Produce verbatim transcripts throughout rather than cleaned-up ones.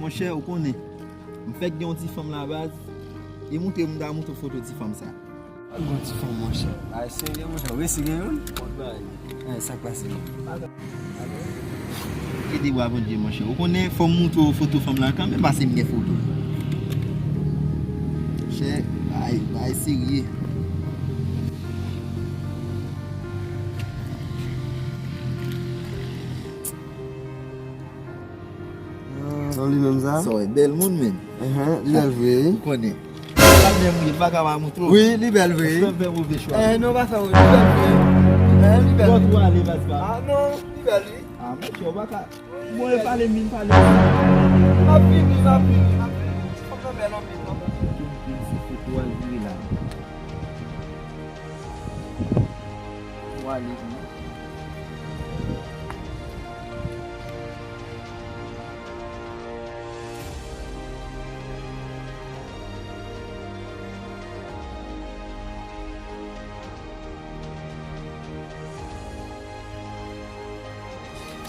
Monchè, ou konnen, m fèk gen yon ti fanm la baz, e montre m ta montre w foto ti fanm sa. Al gon ti fanm, monchè. Bagay serye, monchè. Ou resi gen youn? Eh, sa k pase? Ede bwa Bondye, monchè. Ou konnen, fò m montre w foto fanm la kanmenm, pase m gen foto. Monchè, bagay, bagay serye. Sa w li menm sa? Sa w bèl moun, men. Enhen, li bèl vre, wi. Ou konnen. Sa menm, wi, li pa ka pa montre w. Wi, li bèl vre, wi. Fè, fè move chwa. Eh, non, pa fè, wi, li bèl vre. Eh, li bèl. Bon, tou ale, baz pa. Ah, non, li bèl, wi. Ah, monchè, ou pa ka. Bon, e pale, min pale. M ap vini, m ap vini, m ap vini. Ti fanm nan bèl anpil, non. Vin si foto a l vire la. Ou ale, non.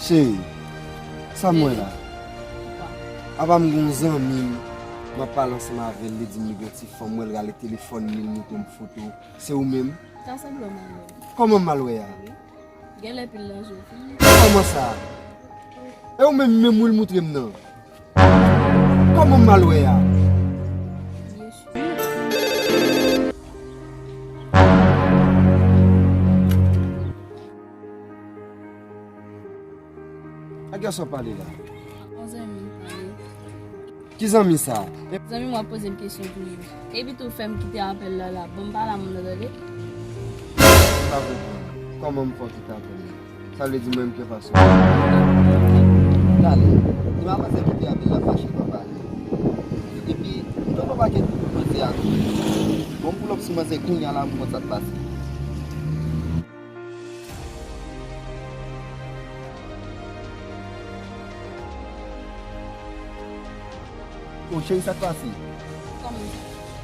Cheri, sa m wè la? Apa m gen yon zanmi m, m ap pale ansanm avè l, li di m li gen yon ti fanm, m wè l rale telefòn li, l montre m foto. Se ou menm? Sa sanble w mal wè. Kòman m mal wè a? Wi. Genlè pil nan je w fini. Kòman sa? E ou menm, menm wi l montre m nan. Kòman m mal wè a? Byen si. Ak kiyès w ap pale la? Ak yon zanmi m pale. Ki zanmi sa? Zanmi m w ap poze m kesyon toujou. Epi tou fè m kite apèl la la. Bon, m pale a moun nan tande. M pa konprann. Kòman m fè w kite apèl la? Sa vle di mwen m k efase w. Talè. Li pa panse kite apèl la mache pa pale. Epi, m tonbe yon pakèt kout manzè a tou. Bon, m pull up sou manzè kounye a la pou m konn sa k pase. O cheri, sa k pase? Kòman sa?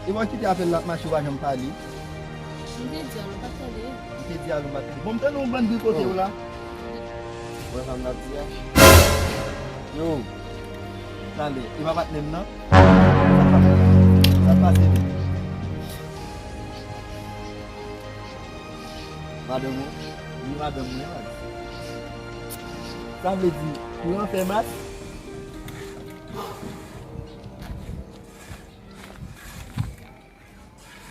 E bò kite apèl la ap mache, ou pa janm pale. M te di a, ou pa t tande. Ou te di a, ou pa t tande. Bon, m tande yon bann bri kote w la. Wè sa m t ap di a. Yo. Talè, e pa patnè m nan? Sa k pase? Sa k pase, men? Madanm ou? Wi, madanm mwen, baz. Sa vle di, kouran fè mas?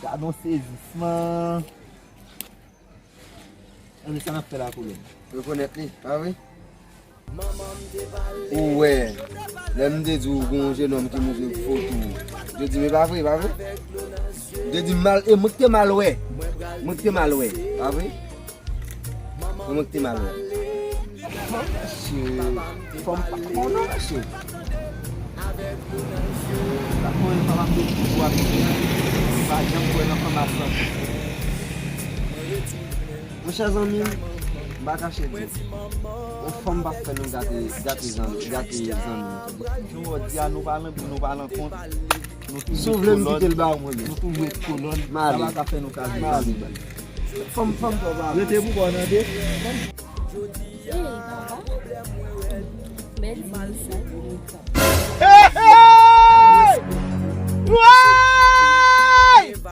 Gad yon sezisman. Ann, sa n ap fè la, kolonn? Rekonèt li, pa vre? Ou wè, lè m te di w gen yon jenòm ki montre m foto, ou te di m e pa vre, pa vre? Ou te di m mal, e mwen ki te mal wè. Mwen ki te mal wè, pa vre? E mwen ki te mal wè. Mesye, fò m pa konnen, mesye. Pa konnen, pa m ap di w ap di, pa janm kwè nan fanm a san. Monchè zanmi m, m pa kache di w. Yon fanm p ap fè nou gate, gate zanmi, gate zanmi nou. Jan w di a, nou pa nan bi, nou pa nan kont. Si w vle m kite l ba w mwen menm. Nou toujou ret kolòn. M ale. Sa pa ka fè nou ka viv ansanm. Fanm, fanm twò pa. Rete pou kò w tande. Ey, papa. Bèl di sa.